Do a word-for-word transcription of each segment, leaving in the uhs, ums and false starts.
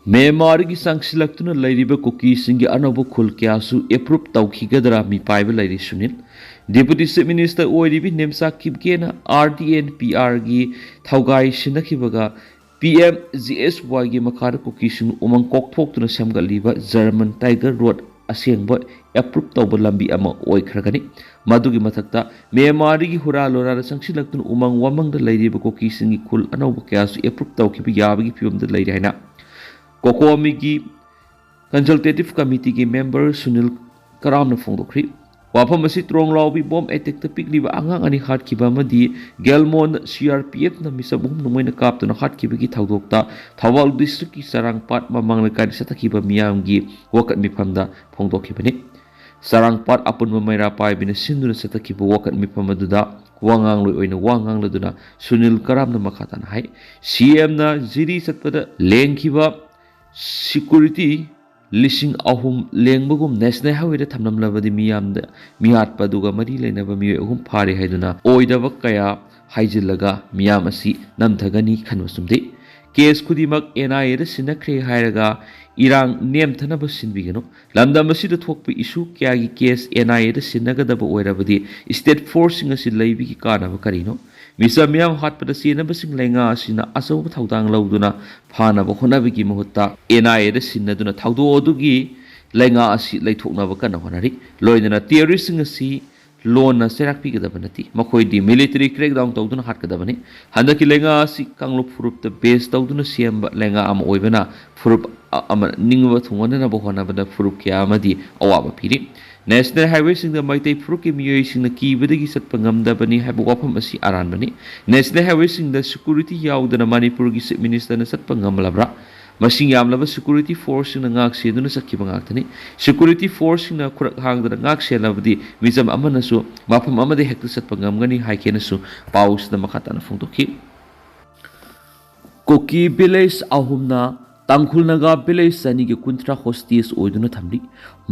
ꯃ꯭ꯌꯥꯟꯃꯥꯔꯗꯒꯤ ꯆꯪꯁꯤꯜꯂꯛꯇꯨꯅ ꯂꯩꯔꯤꯕ ꯀꯨꯀꯤꯁꯤꯡꯒꯤ ꯑꯅꯧꯕ ꯈꯨꯜ ꯀꯌꯥꯁꯨ ꯑꯦꯄ꯭ꯔꯨꯞ ꯇꯧꯈꯤꯒꯗ꯭ꯔꯥ ꯃꯤꯄꯥꯏꯕ ꯂꯩꯔꯤ ꯁꯨꯅꯤꯜ꯫ ꯗꯦꯄꯨꯇꯤ ꯆꯤꯐ ꯃꯤꯅꯤꯁꯇꯔ ꯑꯣꯏꯔꯤꯕꯤ ꯅꯦꯝꯆꯥ ꯀꯤꯞꯒꯦꯅ ꯑꯥꯔ ꯗꯤ ꯑꯦꯟ ꯄꯤ ꯑꯥꯔꯒꯤ ꯊꯧꯒꯥꯏ ꯁꯤꯟꯅꯈꯤꯕꯒ ꯄꯤ ꯑꯦꯝ ꯖꯤ ꯑꯦꯁ ꯋꯥꯏꯒꯤ ꯃꯈꯥꯗ ꯀꯨꯀꯤꯁꯤꯡꯅ ꯎꯃꯪ ꯀꯣꯛꯊꯣꯛꯇꯨꯅ ꯁꯦꯝꯒꯠꯂꯤꯕ ꯖꯔꯃꯟ ꯇꯥꯏꯒꯔ ꯔꯣꯗ ꯑꯁꯦꯡꯕ ꯑꯦꯄ꯭ꯔꯨꯞ ꯇꯧꯕ ꯂꯝꯕꯤ ꯑꯃ ꯑꯣꯏꯈ꯭ꯔꯒꯅꯤ꯫ ꯃꯗꯨꯒꯤ ꯃꯊꯛꯇ ꯃ꯭ꯌꯥꯟꯃꯥꯔꯗꯒꯤ ꯍꯨꯔꯥ ꯂꯣꯔꯥꯗ ꯆꯪꯁꯤꯜꯂꯛꯇꯨꯅ ꯎꯃꯪ ꯋꯥꯃꯪꯗ ꯂꯩꯔꯤꯕ ꯀꯨꯀꯤꯁꯤꯡꯒꯤ ꯈꯨꯜ ꯑꯅꯧꯕ ꯀꯌꯥꯁꯨ ꯑꯦꯄ꯭ꯔꯨꯞ ꯇꯧꯈꯤꯕ ꯌꯥꯕꯒꯤ ꯐꯤꯕꯝꯗ ꯂꯩꯔꯤ ꯍꯥꯏꯅ ꯀꯣꯀꯣꯃꯤꯒꯤ ꯀꯟꯁꯜꯇꯦꯇꯤꯚ ꯀꯃꯤꯇꯤꯒꯤ ꯃꯦꯝꯕꯔ ꯁꯨꯅꯤꯜ ꯀꯔꯥꯝꯅ ꯐꯣꯡꯗꯣꯛꯈ꯭ꯔꯤ꯫ ꯋꯥꯐꯝ ꯑꯁꯤ ꯇ꯭ꯔꯣꯡꯂꯥꯎꯕꯤ ꯕꯣꯝ ꯑꯦꯇꯦꯛꯇ ꯄꯤꯛꯂꯤꯕ ꯑꯉꯥꯡ ꯑꯅꯤ ꯍꯥꯠꯈꯤꯕ ꯑꯃꯗꯤ ꯒꯦꯜꯃꯣꯟꯗ ꯁꯤ ꯑꯥꯔ ꯄꯤ ꯑꯦꯐꯅ ꯃꯤꯆꯝ ꯑꯍꯨꯝ ꯅꯣꯡꯃꯩꯅ ꯀꯥꯞꯇꯨꯅ ꯍꯥꯠꯈꯤꯕꯒꯤ ꯊꯧꯗꯣꯛꯇ ꯊꯧꯕꯥꯜ ꯗꯤꯁꯇ꯭ꯔꯤꯛꯀꯤ ꯆꯔꯥꯡꯄꯥꯠ ꯃꯃꯥꯡ ꯂꯩꯀꯥꯏꯗ ꯆꯠꯊꯈꯤꯕ ꯃꯤꯌꯥꯝꯒꯤ ꯋꯥꯀꯠ ꯃꯤꯐꯝꯗ ꯐꯣꯡꯗꯣꯛꯈꯤꯕꯅꯤ꯫ ꯆꯔꯥꯡꯄꯥꯠ ꯑꯄꯨꯟꯕ ꯃꯩꯔꯥ ꯄꯥꯏꯕꯤꯅ ꯁꯤꯟꯗꯨꯅ ꯆꯠꯊꯈꯤꯕ ꯋꯥꯀꯠ ꯃꯤꯐꯝ ꯑꯗꯨꯗ ꯋꯥ ꯉꯥꯡꯂꯣꯏ ꯑꯣꯏꯅ ꯋꯥ ꯉꯥꯡꯂꯗꯨꯅ ꯁꯨꯅꯤꯜ ꯀꯔꯥꯝꯅ ꯃꯈꯥ ꯇꯥꯅ ꯍꯥꯏ, ꯁꯤ ꯑꯦꯝꯅ ꯖꯤꯔꯤ ꯆꯠꯄꯗ ꯂꯦꯡꯈꯤꯕ ꯁꯤꯀ꯭ꯌꯨꯔꯤꯇꯤ ꯂꯤꯁꯤꯡ ꯑꯍꯨꯝ ꯂꯦꯡꯕꯒꯨꯝ ꯅꯦꯁꯅꯦꯜ ꯍꯥꯏꯋꯦꯗ ꯊꯝꯂꯝꯂꯕꯗꯤ ꯃꯤꯌꯥꯝꯗ ꯃꯤꯍꯥꯠꯄ ꯑꯗꯨꯒ ꯃꯔꯤ ꯂꯩꯅꯕ ꯃꯤꯑꯣꯏ ꯑꯍꯨꯝ ꯐꯥꯔꯦ ꯍꯥꯏꯗꯨꯅ ꯑꯣꯏꯗꯕ ꯀꯌꯥ ꯍꯥꯏꯖꯤꯜꯂꯒ ꯃꯤꯌꯥꯝ ꯑꯁꯤ ꯅꯝꯊꯒꯅꯤ ꯈꯟꯕ ꯆꯨꯝꯗꯦ꯫ ꯀꯦꯁ ꯈꯨꯗꯤꯡꯃꯛ ꯑꯦꯟ ꯑꯥꯏ ꯑꯦꯗ ꯁꯤꯟꯅꯈ꯭ꯔꯦ ꯍꯥꯏꯔꯒ ꯏꯔꯥꯡ ꯅꯦꯝꯊꯅꯕ ꯁꯤꯟꯕꯤꯒꯅꯨ꯫ ꯂꯝꯗꯝ ꯑꯁꯤꯗ ꯊꯣꯛꯄ ꯏꯁꯨ ꯀꯌꯥꯒꯤ ꯀꯦꯁ ꯑꯦꯟ ꯑꯥꯏ ꯑꯦꯗ ꯁꯤꯟꯅꯒꯗꯕ ꯑꯣꯏꯔꯕꯗꯤ ꯁ꯭ꯇꯦꯠ ꯐꯣꯔꯁꯁꯤꯡ ꯑꯁꯤ ꯂꯩꯕꯒꯤ ꯀꯥꯟꯅꯕ ꯀꯔꯤꯅꯣ? ꯃꯤꯆꯝ ꯃꯤꯌꯥꯝ ꯍꯥꯠꯄꯗ ꯆꯦꯟꯅꯕꯁꯤꯡ ꯂꯩꯉꯥꯛ ꯑꯁꯤꯅ ꯑꯆꯧꯕ ꯊꯧꯗꯥꯡ ꯂꯧꯗꯨꯅ ꯐꯥꯅꯕ ꯍꯣꯠꯅꯕꯒꯤ ꯃꯍꯨꯠꯇ ꯑꯦꯟ ꯑꯥꯏ ꯑꯦꯗ ꯁꯤꯟꯅꯗꯨꯅ ꯊꯧꯗꯣꯛ ꯑꯗꯨꯒꯤ ꯂꯩꯉꯥꯛ ꯑꯁꯤ ꯂꯩꯊꯣꯛꯅꯕ ꯀꯟꯅ ꯍꯣꯠꯅꯔꯤ꯫ ꯂꯣꯏꯅꯅ ꯇꯦꯔꯣꯔꯤꯁꯁꯤꯡ ꯑꯁꯤ ꯂꯣꯟꯅ ꯆꯩꯔꯥꯛ ꯄꯤꯒꯗꯕ ꯅꯠꯇꯦ꯫ ꯃꯈꯣꯏꯗꯤ ꯃꯤꯂꯤꯇꯔꯤ ꯀ꯭ꯔꯦꯛꯗꯥꯎꯟ ꯇꯧꯗꯨꯅ ꯍꯥꯠꯀꯗꯕꯅꯤ꯫ ꯍꯟꯗꯛꯀꯤ ꯂꯩꯉꯥꯛ ꯑꯁꯤ ꯀꯥꯡꯂꯨꯞ ꯐꯨꯔꯨꯞꯇ ꯕꯦꯁ ꯇꯧꯗꯨꯅ ꯁꯦꯝꯕ ꯂꯩꯉꯥꯛ ꯑꯃ ꯑꯣꯏꯕꯅ ꯐꯨꯔꯨꯞ ꯑ-, ꯑꯃ ꯅꯤꯡꯕ ꯊꯨꯡꯍꯟꯅꯅꯕ ꯍꯣꯠꯅꯕꯗ ꯐꯨꯔꯨꯞ ꯀꯌꯥ ꯑꯃꯗꯤ ꯑꯋꯥꯕ ꯄꯤꯔꯤ꯫ ꯅꯦꯁꯅꯦꯜ ꯍꯥꯏꯋꯦꯁꯤꯡꯗ ꯃꯩꯇꯩ ꯐꯨꯔꯨꯞꯀꯤ ꯃꯤꯑꯣꯏꯁꯤꯡꯅ ꯀꯤꯕꯗꯒꯤ ꯆꯠꯄ ꯉꯝꯗꯕꯅꯤ ꯍꯥꯏꯕ ꯋꯥꯐꯝ ꯑꯁꯤ ꯑꯔꯥꯟꯕꯅꯤ꯫ ꯅꯦꯁꯅꯦꯜ ꯍꯥꯏꯋꯦꯁꯤꯡꯗ ꯁꯦꯀ꯭ꯌꯨꯔꯤꯇꯤ ꯌꯥꯎꯗꯅ ꯃꯅꯤꯄꯨꯔꯒꯤ ꯆꯤꯐ ꯃꯤꯅꯤꯁꯇꯔꯅ ꯆꯠꯄ ꯉꯝꯂꯕ꯭ꯔꯥ? ꯃꯁꯤꯡ ꯌꯥꯝꯂꯕ ꯁꯦꯀ꯭ꯌꯨꯔꯤꯇꯤ ꯐꯣꯔꯁꯁꯤꯡꯅ ꯉꯥꯛ ꯁꯦꯟꯗꯨꯅ ꯆꯠꯈꯤꯕ ꯉꯥꯛꯇꯅꯤ꯫ ꯁꯦꯀ꯭ꯌꯨꯔꯤꯇꯤ ꯐꯣꯔꯁꯁꯤꯡꯅ ꯈꯨꯔꯛ ꯍꯥꯡꯗꯅ ꯉꯥꯛ ꯁꯦꯜꯂꯕꯗꯤ ꯃꯤꯆꯝ ꯑꯃꯅꯁꯨ ꯃꯐꯝ ꯑꯃꯗ ꯍꯦꯛꯇ ꯆꯠꯄ ꯉꯝꯒꯅꯤ ꯍꯥꯏꯈꯤꯅꯁꯨ ꯄꯥꯎꯁꯤꯗ ꯃꯈꯥ ꯇꯥꯅ ꯐꯣꯡꯗꯣꯛꯈꯤ꯫ ꯀꯨꯀꯤ ꯚꯤꯂꯦꯖ ꯑꯍꯨꯝꯅ ꯇꯥꯡꯈꯨꯜ ꯅꯥꯒꯥ ꯚꯤꯂꯦꯖ ꯆꯅꯤꯒ ꯀꯨꯟꯊ꯭ꯔꯥ ꯍꯣꯁꯇꯦꯖ ꯑꯣꯏꯗꯨꯅ ꯊꯝꯂꯤ꯫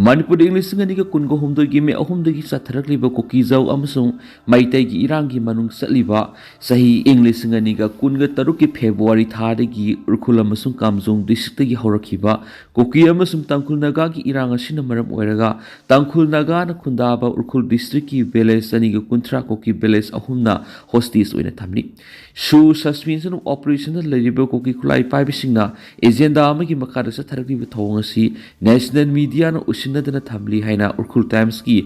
ꯃꯅꯤꯄꯨꯔꯗ ꯏꯪ ꯂꯤꯁꯤꯡ ꯑꯅꯤꯒ ꯀꯨꯟꯒ ꯍꯨꯝꯗꯣꯏꯒꯤ ꯃꯦ ꯑꯍꯨꯝꯗꯒꯤ ꯆꯠꯊꯔꯛꯂꯤꯕ ꯀꯨꯀꯤꯖꯧ ꯑꯃꯁꯨꯡ ꯃꯩꯇꯩꯒꯤ ꯏꯔꯥꯡꯒꯤ ꯃꯅꯨꯡ ꯆꯠꯂꯤꯕ ꯆꯍꯤ ꯏꯪ ꯂꯤꯁꯤꯡ ꯑꯅꯤꯒ ꯀꯨꯟꯒ ꯇꯔꯨꯛꯀꯤ ꯐꯦꯕ꯭ꯔꯨꯋꯥꯔꯤ ꯊꯥꯗꯒꯤ ꯎꯈ꯭ꯔꯨꯜ ꯑꯃꯁꯨꯡ ꯀꯥꯝꯖꯣꯡ ꯗꯤꯁꯇ꯭ꯔꯤꯛꯇꯒꯤ ꯍꯧꯔꯛꯈꯤꯕ ꯀꯨꯀꯤ ꯑꯃꯁꯨꯡ ꯇꯥꯡꯈꯨꯜ ꯅꯥꯒꯥꯒꯤ ꯏꯔꯥꯡ ꯑꯁꯤꯅ ꯃꯔꯝ ꯑꯣꯏꯔꯒ ꯇꯥꯡꯈꯨꯜ ꯅꯥꯒꯥꯅ ꯈꯨꯟꯗꯥꯕ ꯎꯈ꯭ꯔꯨꯜ ꯗꯤꯁꯇ꯭ꯔꯤꯛꯀꯤ ꯚꯤꯂꯦꯖ ꯆꯅꯤꯒ ꯀꯨꯟꯊ꯭ꯔꯥ ꯀꯨꯀꯤ ꯚꯤꯂꯦꯖ ꯑꯍꯨꯝꯅ ꯍꯣꯁꯇꯦꯖ ꯑꯣꯏꯅ ꯊꯝꯂꯤ꯫ ꯁꯨ ꯁꯁꯄꯦꯟꯁꯟ ꯑꯣꯐ ꯑꯣꯄꯔꯦꯁꯟꯗ ꯂꯩꯔꯤꯕ ꯀꯨꯀꯤ ꯈꯨꯠꯂꯥꯏ ꯄꯥꯏꯕꯁꯤꯡꯅ ꯑꯦꯖꯦꯟꯗꯥ ꯑꯃꯒꯤ ꯃꯈꯥꯗ ꯆꯠꯊꯔꯛꯂꯤꯕ ꯊꯧꯑꯣꯡ ꯑꯁꯤ ꯅꯦꯁꯅꯦꯜ ꯃꯤꯗꯤꯌꯥꯅ ꯎꯁꯤꯟꯅꯗꯅ ꯊꯝꯂꯤ ꯍꯥꯏꯅ ꯎꯈ꯭ꯔꯨꯜ ꯇꯥꯏꯝꯁꯀꯤ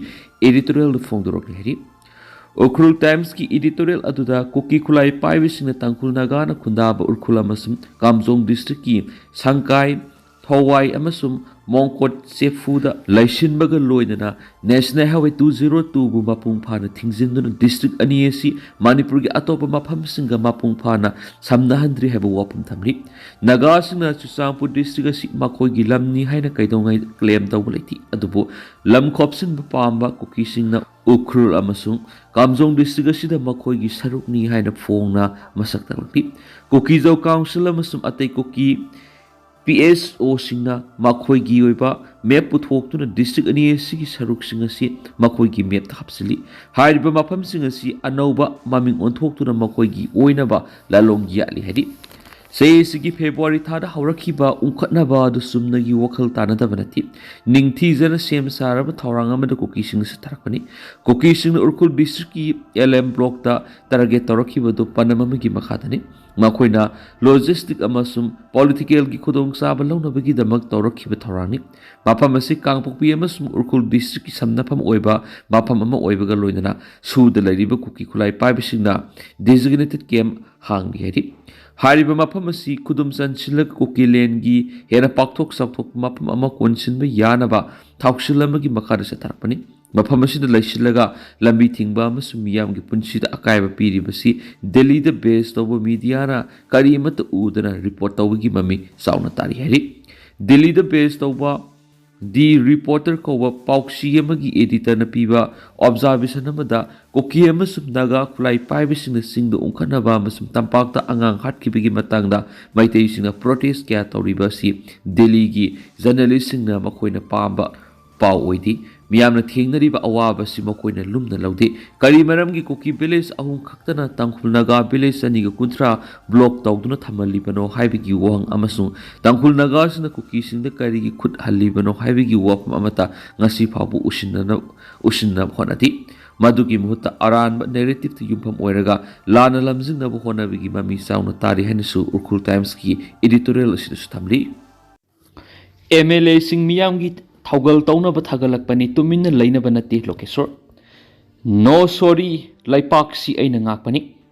ꯏꯗꯤꯇꯣꯔꯤꯌꯦꯜꯗ ꯐꯣꯡꯗꯣꯔꯛꯂꯤ ꯍꯥꯏꯔꯤ꯫ ꯎꯈ꯭ꯔꯨꯜ ꯇꯥꯏꯝꯁꯀꯤ ꯏꯗꯤꯇꯣꯔꯤꯌꯦꯜ ꯑꯗꯨꯗ ꯀꯨꯀꯤ ꯈꯨꯠꯂꯥꯏ ꯄꯥꯏꯕꯁꯤꯡꯅ ꯇꯥꯡꯈꯨꯜ ꯅꯥꯒꯥꯅ ꯈꯨꯟꯗꯥꯕ ꯎꯈ꯭ꯔꯨꯜ ꯑꯃꯁꯨꯡ ꯀꯥꯝꯖꯣꯡ ꯗꯤꯁꯇ꯭ꯔꯤꯛꯀꯤ ꯁꯪꯀꯥꯏ, ꯊꯋꯥꯏ ꯑꯃꯁꯨꯡ ꯃꯣꯡꯀꯣꯠ ꯆꯦꯐꯨꯗ ꯂꯩꯁꯤꯟꯕꯒ ꯂꯣꯏꯅꯅ ꯅꯦꯁꯅꯦꯜ ꯍꯥꯏꯋꯦ ꯇꯨ ꯖꯤꯔꯣ ꯇꯨꯕꯨ ꯃꯄꯨꯡ ꯐꯥꯅ ꯊꯤꯡꯖꯤꯟꯗꯨꯅ ꯗꯤꯁꯇ꯭ꯔꯤꯛ ꯑꯅꯤ ꯑꯁꯤ ꯃꯅꯤꯄꯨꯔꯒꯤ ꯑꯇꯣꯞꯄ ꯃꯐꯝꯁꯤꯡꯒ ꯃꯄꯨꯡ ꯐꯥꯅ ꯁꯝꯅꯍꯟꯗ꯭ꯔꯤ ꯍꯥꯏꯕ ꯋꯥꯐꯝ ꯊꯝꯂꯤ꯫ ꯅꯥꯒꯥꯁꯤꯡꯅ ꯆꯨꯔꯆꯥꯟꯄꯨꯔ ꯗꯤꯁꯇ꯭ꯔꯤꯛ ꯑꯁꯤ ꯃꯈꯣꯏꯒꯤ ꯂꯝꯅꯤ ꯍꯥꯏꯅ ꯀꯩꯗꯧꯉꯩ ꯀ꯭ꯂꯦꯝ ꯇꯧꯕ ꯂꯩꯇꯦ, ꯑꯗꯨꯕꯨ ꯂꯝ ꯈꯣꯞꯆꯤꯟꯕ ꯄꯥꯝꯕ ꯀꯨꯀꯤꯁꯤꯡꯅ ꯎꯈ꯭ꯔꯨꯜ ꯑꯃꯁꯨꯡ ꯀꯥꯝꯖꯣꯡ ꯗꯤꯁꯇ꯭ꯔꯤꯛ ꯑꯁꯤꯗ ꯃꯈꯣꯏꯒꯤ ꯁꯔꯨꯛꯅꯤ ꯍꯥꯏꯅ ꯐꯣꯡꯅ ꯃꯁꯛ ꯇꯥꯛꯂꯛꯂꯤ꯫ ꯀꯨꯀꯤꯖꯧ ꯀꯥꯎꯟꯁꯤꯜ ꯑꯃꯁꯨꯡ ꯑꯇꯩ ꯀꯨꯀꯤ ꯄꯤ ꯑꯦꯁ ꯑꯣꯁꯤꯡꯅ ꯃꯈꯣꯏꯒꯤ ꯑꯣꯏꯕ ꯃꯦꯞ ꯄꯨꯊꯣꯛꯇꯨꯅ ꯗꯤꯁꯇ꯭ꯔꯤꯛ ꯑꯅꯤ ꯑꯁꯤꯒꯤ ꯁꯔꯨꯛꯁꯤꯡ ꯑꯁꯤ ꯃꯈꯣꯏꯒꯤ ꯃꯦꯞꯇ ꯍꯥꯞꯆꯤꯜꯂꯤ꯫ ꯍꯥꯏꯔꯤꯕ ꯃꯐꯝꯁꯤꯡ ꯑꯁꯤ ꯑꯅꯧꯕ ꯃꯃꯤꯡ ꯑꯣꯟꯊꯣꯛꯇꯨꯅ ꯃꯈꯣꯏꯒꯤ ꯑꯣꯏꯅꯕ ꯂꯥꯂꯣꯡ ꯌꯥꯠꯂꯤ ꯍꯥꯏꯔꯤ꯫ ꯆꯍꯤ ꯑꯁꯤꯒꯤ ꯐꯦꯕ꯭ꯔꯨꯋꯥꯔꯤ ꯊꯥꯗ ꯍꯧꯔꯛꯈꯤꯕ ꯎꯪꯈꯠꯅꯕ ꯑꯗꯨ ꯆꯨꯝꯅꯒꯤ ꯋꯥꯈꯜ ꯇꯥꯅꯗꯕ ꯅꯠꯇꯦ꯫ ꯅꯤꯡꯊꯤꯖꯅ ꯁꯦꯝ ꯁꯥꯔꯕ ꯊꯧꯔꯥꯡ ꯑꯃꯗ ꯀꯨꯀꯤꯁꯤꯡꯅ ꯆꯠꯊꯔꯛꯄꯅꯤ꯫ ꯀꯨꯀꯤꯁꯤꯡꯅ ꯎꯈ꯭ꯔꯨꯜ ꯗꯤꯁꯇ꯭ꯔꯤꯛꯀꯤ ꯑꯦꯜ ꯑꯦꯝ ꯕ꯭ꯂꯣꯛꯇ ꯇꯥꯔꯒꯦꯠ ꯇꯧꯔꯛꯈꯤꯕꯗꯨ ꯄꯅꯝ ꯑꯃꯒꯤ ꯃꯈꯥꯗꯅꯤ꯫ ꯃꯈꯣꯏꯅ ꯂꯣꯖꯤꯁꯇꯤꯛ ꯑꯃꯁꯨꯡ ꯄꯣꯂꯤꯇꯤꯀꯦꯜꯒꯤ ꯈꯨꯗꯣꯡꯆꯥꯕ ꯂꯧꯅꯕꯒꯤꯗꯃꯛ ꯇꯧꯔꯛꯈꯤꯕ ꯊꯧꯔꯥꯡꯅꯤ꯫ ꯃꯐꯝ ꯑꯁꯤ ꯀꯥꯡꯄꯣꯛꯄꯤ ꯑꯃꯁꯨꯡ ꯎꯈ꯭ꯔꯨꯜ ꯗꯤꯁꯇ꯭ꯔꯤꯛꯀꯤ ꯁꯝꯅꯐꯝ ꯑꯣꯏꯕ ꯃꯐꯝ ꯑꯃ ꯑꯣꯏꯕꯒ ꯂꯣꯏꯅꯅ ꯁꯨꯗ ꯂꯩꯔꯤꯕ ꯀꯨꯀꯤ ꯈꯨꯠꯂꯥꯏ ꯄꯥꯏꯕꯁꯤꯡꯅ ꯗꯤꯖꯤꯒꯅꯦꯇꯦꯠ ꯀꯦꯝꯞ ꯍꯥꯡꯂꯤ ꯍꯥꯏꯔꯤ꯫ ꯍꯥꯏꯔꯤꯕ ꯃꯐꯝ ꯑꯁꯤ ꯈꯨꯗꯨꯝ ꯆꯟꯁꯤꯜꯂꯒ ꯀꯨꯀꯤ ꯂꯦꯟꯒꯤ ꯍꯦꯟꯅ ꯄꯥꯛꯊꯣꯛ ꯆꯥꯎꯊꯣꯛꯄ ꯃꯐꯝ ꯑꯃ ꯀꯣꯟꯁꯤꯟꯕ ꯌꯥꯅꯕ ꯊꯧꯁꯤꯜ ꯑꯃꯒꯤ ꯃꯈꯥꯗ ꯆꯠꯊꯔꯛꯄꯅꯤ꯫ ꯃꯐꯝ ꯑꯁꯤꯗ ꯂꯩꯁꯤꯜꯂꯒ ꯂꯝꯕꯤ ꯊꯤꯡꯕ ꯑꯃꯁꯨꯡ ꯃꯤꯌꯥꯝꯒꯤ ꯄꯨꯟꯁꯤꯗ ꯑꯀꯥꯏꯕ ꯄꯤꯔꯤꯕꯁꯤ ꯗꯦꯜꯂꯤꯗ ꯕꯦꯖ ꯇꯧꯕ ꯃꯤꯗꯤꯌꯥꯅ ꯀꯔꯤꯃꯠꯇ ꯎꯗꯅ ꯔꯤꯄꯣꯔꯠ ꯇꯧꯕꯒꯤ ꯃꯃꯤ ꯆꯥꯎꯅ ꯇꯥꯔꯤ ꯍꯥꯏꯔꯤ꯫ ꯗꯦꯜꯂꯤꯗ ꯕꯦꯖ ꯇꯧꯕ ꯗꯤ ꯔꯤꯄꯣꯔꯇꯔ ꯀꯧꯕ ꯄꯥꯎꯆꯦ ꯑꯃꯒꯤ ꯑꯦꯗꯤꯇꯔꯅ ꯄꯤꯕ ꯑꯣꯕꯖꯥꯔꯕꯦꯁꯟ ꯑꯃꯗ ꯀꯨꯀꯤ ꯑꯃꯁꯨꯡ ꯅꯥꯒꯥ ꯈꯨꯠꯂꯥꯏ ꯄꯥꯏꯕꯁꯤꯡꯅ ꯆꯤꯡꯗ ꯎꯪꯈꯠꯅꯕ ꯑꯃꯁꯨꯡ ꯇꯝꯄꯥꯛꯇ ꯑꯉꯥꯡ ꯍꯥꯠꯈꯤꯕꯒꯤ ꯃꯇꯥꯡꯗ ꯃꯩꯇꯩꯁꯤꯡꯅ ꯄ꯭ꯔꯣꯇꯦꯁ ꯀꯌꯥ ꯇꯧꯔꯤꯕ ꯑꯁꯤ ꯗꯦꯜꯂꯤꯒꯤ ꯖꯔꯅꯦꯂꯤꯁꯁꯤꯡꯅ ꯃꯈꯣꯏꯅ ꯄꯥꯝꯕ ꯄꯥꯎ ꯑꯣꯏꯗꯦ꯫ ꯃꯤꯌꯥꯝꯅ ꯊꯦꯡꯅꯔꯤꯕ ꯑꯋꯥꯕ ꯑꯁꯤ ꯃꯈꯣꯏꯅ ꯂꯨꯝꯅ ꯂꯧꯗꯦ꯫ ꯀꯔꯤ ꯃꯔꯝꯒꯤ ꯀꯨꯀꯤ ꯚꯤꯂꯦꯖ ꯑꯍꯨꯝ ꯈꯛꯇꯅ ꯇꯥꯡꯈꯨꯜ ꯅꯥꯒꯥ ꯚꯤꯂꯦꯖ ꯆꯅꯤꯒ ꯀꯨꯟꯊ꯭ꯔꯥ ꯕ꯭ꯂꯣꯛ ꯇꯧꯗꯨꯅ ꯊꯝꯍꯜꯂꯤꯕꯅꯣ ꯍꯥꯏꯕꯒꯤ ꯋꯥꯍꯪ ꯑꯃꯁꯨꯡ ꯇꯥꯡꯈꯨꯜ ꯅꯥꯒꯥꯁꯤꯡꯅ ꯀꯨꯀꯤꯁꯤꯡꯗ ꯀꯔꯤꯒꯤ ꯈꯨꯠ ꯍꯜꯂꯤꯕꯅꯣ ꯍꯥꯏꯕꯒꯤ ꯋꯥꯐꯝ ꯑꯃꯠꯇ ꯉꯁꯤ ꯐꯥꯎꯕ ꯎꯁꯤꯟꯅꯅ-, ꯎꯁꯤꯟꯅꯕ ꯍꯣꯠꯅꯗꯦ꯫ ꯃꯗꯨꯒꯤ ꯃꯍꯨꯠꯇ ꯑꯔꯥꯟꯕ ꯅꯦꯔꯦꯇꯤꯚꯇ ꯌꯨꯝꯐꯝ ꯑꯣꯏꯔꯒ ꯂꯥꯟꯅ ꯂꯝꯖꯤꯡꯅꯕ ꯍꯣꯠꯅꯕꯒꯤ ꯃꯃꯤ ꯆꯥꯎꯅ ꯇꯥꯔꯤ ꯍꯥꯏꯅꯁꯨ ꯎꯈ꯭ꯔꯨꯜ ꯇꯥꯏꯝꯁꯀꯤ ꯏꯗꯤꯇꯣꯔꯤꯌꯦꯜ ꯑꯁꯤꯗꯁꯨ ꯊꯝꯂꯤ꯫ ꯑꯦꯝ ꯑꯦꯜ ꯑꯦꯁꯤꯡ ꯃꯤꯌꯥꯝꯒꯤ ꯊꯧꯒꯜ ꯇꯧꯅꯕ ꯊꯥꯒꯠꯂꯛꯄꯅꯤ, ꯇꯨꯃꯤꯟꯅ ꯂꯩꯅꯕ ꯅꯠꯇꯦ, ꯂꯣꯀꯦꯁꯣꯔ꯫ No sorry, ꯂꯩꯄꯥꯛꯁꯤ ꯑꯩꯅ ꯉꯥꯛꯄꯅꯤ꯫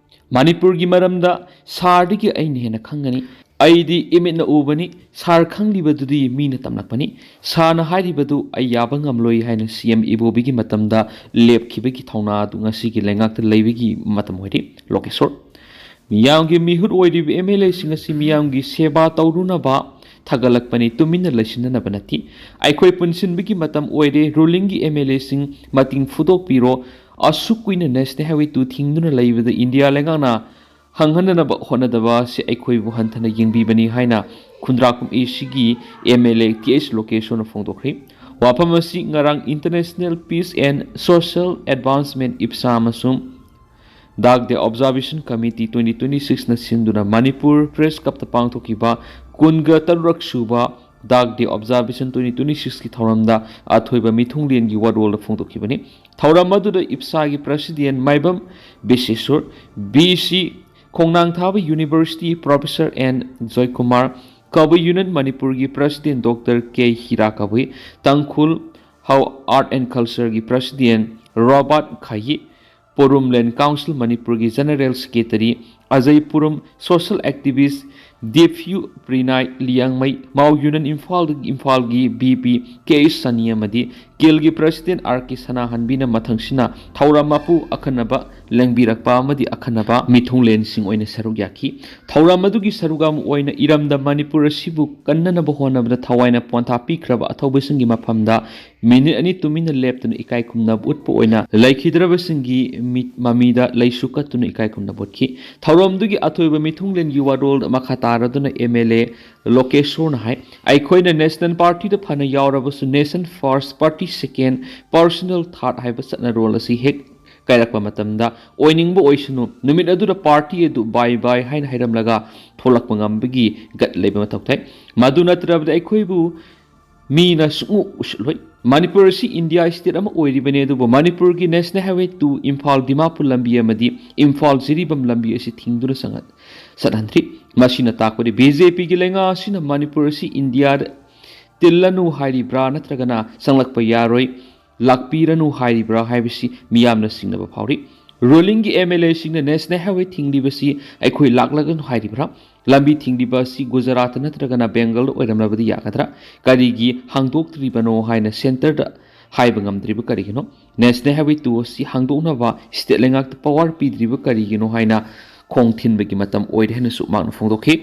ꯃꯅꯤꯄꯨꯔꯒꯤ ꯃꯔꯝꯗ ꯁꯥꯔꯗꯒꯤ ꯑꯩꯅ ꯍꯦꯟꯅ ꯈꯪꯒꯅꯤ꯫ ꯑꯩꯗꯤ ꯏꯃꯤꯠꯅ ꯎꯕꯅꯤ, ꯁꯥꯔ ꯈꯪꯂꯤꯕꯗꯨꯗꯤ ꯃꯤꯅ ꯇꯝꯂꯛꯄꯅꯤ꯫ ꯁꯥꯔꯅ ꯍꯥꯏꯔꯤꯕꯗꯨ ꯑꯩ ꯌꯥꯕ ꯉꯝꯂꯣꯏ ꯍꯥꯏꯅ ꯁꯤ ꯑꯦꯝ ꯏꯕꯣꯕꯤꯒꯤ ꯃꯇꯝꯗ ꯂꯦꯞꯈꯤꯕꯒꯤ ꯊꯧꯅꯥ ꯑꯗꯨ ꯉꯁꯤꯒꯤ ꯂꯩꯉꯥꯛꯇ ꯂꯩꯕꯒꯤ ꯃꯇꯝ ꯑꯣꯏꯔꯦ, ꯂꯣꯀꯦꯁꯣꯔ꯫ ꯃꯤꯌꯥꯝꯒꯤ ꯃꯤꯍꯨꯠ ꯑꯣꯏꯔꯤꯕ ꯑꯦꯝ ꯑꯦꯜ ꯑꯦꯁꯤꯡ ꯑꯁꯤ ꯃꯤꯌꯥꯝꯒꯤ ꯁꯦꯕꯥ ꯇꯧꯔꯨꯅꯕ ꯊꯥꯒꯠꯂꯛꯄꯅꯤ, ꯇꯨꯃꯤꯟꯅ ꯂꯩꯁꯤꯟꯅꯅꯕ ꯅꯠꯇꯦ꯫ ꯑꯩꯈꯣꯏ ꯄꯨꯟꯁꯤꯟꯕꯒꯤ ꯃꯇꯝ ꯑꯣꯏꯔꯦ꯫ ꯔꯨꯂꯤꯡꯒꯤ ꯑꯦꯝ ꯑꯦꯜ ꯑꯦꯁꯤꯡ ꯃꯇꯤꯡ ꯐꯨꯗꯣꯛꯄꯤꯔꯣ꯫ ꯑꯁꯨꯛ ꯀꯨꯏꯅ ꯅꯦꯁꯅꯦꯜ ꯍꯥꯏꯋꯦ ꯇꯨ ꯊꯤꯡꯗꯨꯅ ꯂꯩꯕꯗ ꯏꯟꯗꯤꯌꯥ ꯂꯩꯉꯥꯛꯅ ꯍꯪꯍꯟꯅꯅꯕ ꯍꯣꯠꯅꯗꯕ ꯑꯁꯤ ꯑꯩꯈꯣꯏꯕꯨ ꯍꯟꯊꯅ ꯌꯦꯡꯕꯤꯕꯅꯤ ꯍꯥꯏꯅ ꯈꯨꯟꯗ꯭ꯔꯥꯛꯄꯝ ꯑꯦ ꯁꯤꯒꯤ M L A T H ꯂꯣꯀꯦꯁꯣꯔꯅ ꯐꯣꯡꯗꯣꯛꯈ꯭ꯔꯤ꯫ ꯋꯥꯐꯝ ꯑꯁꯤ ꯉꯔꯥꯡ International Peace and Social Advancement, ꯏꯞꯁꯥ, ꯑꯃꯁꯨꯡ ꯗꯥꯛ ꯗꯦ ꯑꯣꯕꯖꯥꯔꯕꯦꯁꯟ ꯀꯃꯤꯇꯤ ꯇ꯭ꯋꯦꯟꯇꯤ ꯇ꯭ꯋꯦꯟꯇꯤ ꯁꯤꯛꯁꯅ ꯁꯤꯟꯗꯨꯅ ꯃꯅꯤꯄꯨꯔ ꯄ꯭ꯔꯦꯁ ꯀ꯭ꯂꯕꯇ ꯄꯥꯡꯊꯣꯛꯈꯤꯕ ꯀꯨꯟꯒ ꯇꯔꯨꯛ ꯁꯨꯕ ꯗꯥꯛ ꯗꯦ ꯑꯣꯕꯖꯥꯔꯕꯦꯁꯟ ꯇ꯭ꯋꯦꯟꯇꯤ ꯇ꯭ꯋꯦꯟꯇꯤ ꯁꯤꯛꯁꯀꯤ ꯊꯧꯔꯝꯗ ꯑꯊꯣꯏꯕ ꯃꯤꯊꯨꯡꯂꯦꯟꯒꯤ ꯋꯥꯔꯣꯜꯗ ꯐꯣꯡꯗꯣꯛꯈꯤꯕꯅꯤ꯫ ꯊꯧꯔꯝ ꯑꯗꯨꯗ ꯏꯞꯁꯥꯒꯤ ꯄ꯭ꯔꯁꯤꯗꯦꯟ ꯃꯥꯏꯕꯝ Bisheshwor, B C Khongnangthaba university professor N Joykumar, Kabui union ꯃꯅꯤꯄꯨꯔꯒꯤ president doctor K Hira Kabui, Tangkhul Hao art and ꯀꯜꯆꯔꯒꯤ ꯄ꯭ꯔꯁꯤꯗꯦꯟ ꯔꯣꯕꯥꯔꯠ ꯈꯥꯌꯤ, ꯄꯣꯔꯨꯝꯂꯦꯟ ꯀꯥꯎꯟꯁꯤꯜ ꯃꯅꯤꯄꯨꯔꯒꯤ general secretary Ajay Purum, social activist ꯗꯤꯐ꯭ꯌꯨ ꯄ꯭ꯔꯤꯅꯥꯏ ꯂꯤꯌꯥꯡꯃꯩ, ꯃꯥꯎ ꯌꯨꯅꯤꯌꯟ ꯏꯝꯐꯥꯜꯗꯒꯤ ꯏꯝꯐꯥꯜꯒꯤ ꯕꯤ ꯄꯤ ꯀꯦ ꯑꯦꯁ ꯁꯅꯤ ꯑꯃꯗꯤ ꯀꯦꯜꯒꯤ ꯄ꯭ꯔꯁꯤꯗꯦꯟ ꯑꯥꯔ ꯀꯦ ꯁꯅꯥꯍꯟꯕꯤꯅ ꯃꯊꯪꯁꯤꯅ ꯊꯧꯔꯝ ꯃꯄꯨ ꯑꯈꯟꯅꯕ ꯂꯦꯡꯕꯤꯔꯛꯄ ꯑꯃꯗꯤ ꯑꯈꯟꯅꯕ ꯃꯤꯊꯨꯡꯂꯦꯟꯁꯤꯡ ꯑꯣꯏꯅ ꯁꯔꯨꯛ ꯌꯥꯈꯤ꯫ ꯊꯧꯔꯝ ꯑꯗꯨꯒꯤ ꯁꯔꯨꯛ ꯑꯃ ꯑꯣꯏꯅ ꯏꯔꯝꯗꯝ ꯃꯅꯤꯄꯨꯔ ꯑꯁꯤꯕꯨ ꯀꯟꯅꯅꯕ ꯍꯣꯠꯅꯕꯗ ꯊꯋꯥꯏꯅ ꯄꯣꯟꯊꯥ ꯄꯤꯈ꯭ꯔꯕ ꯑꯊꯧꯕꯁꯤꯡꯒꯤ ꯃꯐꯝꯗ ꯃꯤꯅꯤꯠ ꯑꯅꯤ ꯇꯨꯃꯤꯟꯅ ꯂꯦꯞꯇꯨꯅ ꯏꯀꯥꯏ ꯈꯨꯝꯅꯕ ꯎꯠꯄ ꯑꯣꯏꯅ ꯂꯩꯈꯤꯗ꯭ꯔꯕꯁꯤꯡꯒꯤ ꯃꯤ-, ꯃꯃꯤꯗ ꯂꯩꯁꯨ ꯀꯠꯇꯨꯅ ꯏꯀꯥꯏ ꯈꯨꯝꯅꯕ ꯎꯠꯈꯤ꯫ ꯊꯧꯔꯝꯗꯨꯒꯤ ꯑꯊꯣꯏꯕ ꯃꯤꯊꯨꯡꯂꯦꯟꯒꯤ ꯋꯥꯔꯣꯜ ꯃꯈꯥ ꯇꯥꯔꯗꯨꯅ ꯑꯦꯝ ꯑꯦꯜ ꯑꯦ ꯂꯣꯀꯦꯁꯣꯔꯅ ꯍꯥꯏ, ꯑꯩꯈꯣꯏꯅ ꯅꯦꯁꯅꯦꯜ ꯄꯥꯔꯇꯤꯗ ꯐꯅ ꯌꯥꯎꯔꯕꯁꯨ ꯅꯦꯁꯟ ꯐꯥꯔꯁ, ꯄꯥꯔꯇꯤ ꯁꯦꯀꯦꯟ, ꯄꯔꯁꯅꯦꯜ ꯊꯥꯔꯠ ꯍꯥꯏꯕ ꯆꯠꯅꯔꯣꯜ ꯑꯁꯤ ꯍꯦꯛ ꯀꯥꯏꯔꯛꯄ ꯃꯇꯝꯗ ꯑꯣꯏꯅꯤꯡꯕ ꯑꯣꯏꯁꯅꯨ, ꯅꯨꯃꯤꯠ ꯑꯗꯨꯗ ꯄꯥꯔꯇꯤ ꯑꯗꯨ ꯕꯥꯏ ꯕꯥꯏ ꯍꯥꯏꯅ ꯍꯥꯏꯔꯝꯂꯒ ꯊꯣꯛꯂꯛꯄ ꯉꯝꯕꯒꯤ ꯒꯠ ꯂꯩꯕ ꯃꯊꯧ ꯇꯥꯏ꯫ ꯃꯗꯨ ꯅꯠꯇ꯭ꯔꯕꯗꯤ ꯑꯩꯈꯣꯏꯕꯨ ꯃꯤꯅ ꯁꯨꯡꯎ ꯎꯁꯤꯠꯂꯣꯏ꯫ ꯃꯅꯤꯄꯨꯔ ꯑꯁꯤ ꯏꯟꯗꯤꯌꯥ ꯁ꯭ꯇꯦꯠ ꯑꯃ ꯑꯣꯏꯔꯤꯕꯅꯤ, ꯑꯗꯨꯕꯨ ꯃꯅꯤꯄꯨꯔꯒꯤ national highway two Imphal Dimapur ꯂꯝꯕꯤ ꯑꯃꯗꯤ ꯏꯝꯐꯥꯜ ꯖꯤꯔꯤꯕꯥꯝ ꯂꯝꯕꯤ ꯑꯁꯤ ꯊꯤꯡꯗꯨꯅ ꯆꯪꯍꯟ-, ꯆꯠꯍꯟꯗ꯭ꯔꯤ꯫ ꯃꯁꯤꯅ ꯇꯥꯛꯄꯗꯤ ꯕꯤ ꯖꯦ ꯄꯤꯒꯤ ꯂꯩꯉꯥꯛ ꯑꯁꯤꯅ ꯃꯅꯤꯄꯨꯔ ꯑꯁꯤ ꯏꯟꯗꯤꯌꯥꯗ ꯇꯤꯜꯂꯅꯨ ꯍꯥꯏꯔꯤꯕ꯭ꯔꯥ ꯅꯠꯇ꯭ꯔꯒꯅ ꯆꯪꯂꯛꯄ ꯌꯥꯔꯣꯏ, ꯂꯥꯛꯄꯤꯔꯅꯨ ꯍꯥꯏꯔꯤꯕ꯭ꯔꯥ ꯍꯥꯏꯕꯁꯤ ꯃꯤꯌꯥꯝꯅ ꯆꯤꯡꯅꯕ ꯐꯥꯎꯔꯤ꯫ ꯔꯨꯂꯤꯡꯒꯤ ꯑꯦꯝ ꯑꯦꯜ ꯑꯦꯁꯤꯡꯅ ꯅꯦꯁꯅꯦꯜ ꯍꯥꯏꯋꯦ ꯊꯤꯡꯂꯤꯕꯁꯤ ꯑꯩꯈꯣꯏ ꯂꯥꯛꯂꯒꯅꯨ ꯍꯥꯏꯔꯤꯕ꯭ꯔꯥ? ꯂꯝꯕꯤ ꯊꯤꯡꯂꯤꯕ ꯑꯁꯤ ꯒꯨꯖꯔꯥꯠ ꯅꯠꯇ꯭ꯔꯒꯅ ꯕꯦꯡꯒꯜꯗ ꯑꯣꯏꯔꯝꯂꯕꯗꯤ ꯌꯥꯒꯗ꯭ꯔꯥ? ꯀꯔꯤꯒꯤ ꯍꯥꯡꯗꯣꯛꯇ꯭ꯔꯤꯕꯅꯣ ꯍꯥꯏꯅ ꯁꯦꯟꯇꯔꯗ ꯍꯥꯏꯕ ꯉꯝꯗ꯭ꯔꯤꯕ ꯀꯔꯤꯒꯤꯅꯣ? ꯅꯦꯁꯅꯦꯜ ꯍꯥꯏꯋꯦ ꯇꯨ ꯑꯁꯤ ꯍꯥꯡꯗꯣꯛꯅꯕ ꯁ꯭ꯇꯦꯠ ꯂꯩꯉꯥꯛꯇ ꯄꯋꯥꯔ ꯄꯤꯗ꯭ꯔꯤꯕ ꯀꯔꯤꯒꯤꯅꯣ ꯍꯥꯏꯅ ꯈꯣꯡ ꯊꯤꯟꯕꯒꯤ ꯃꯇꯝ ꯑꯣꯏꯔꯦ ꯍꯥꯏꯅꯁꯨ ꯃꯍꯥꯛꯅ ꯐꯣꯡꯗꯣꯛꯈꯤ꯫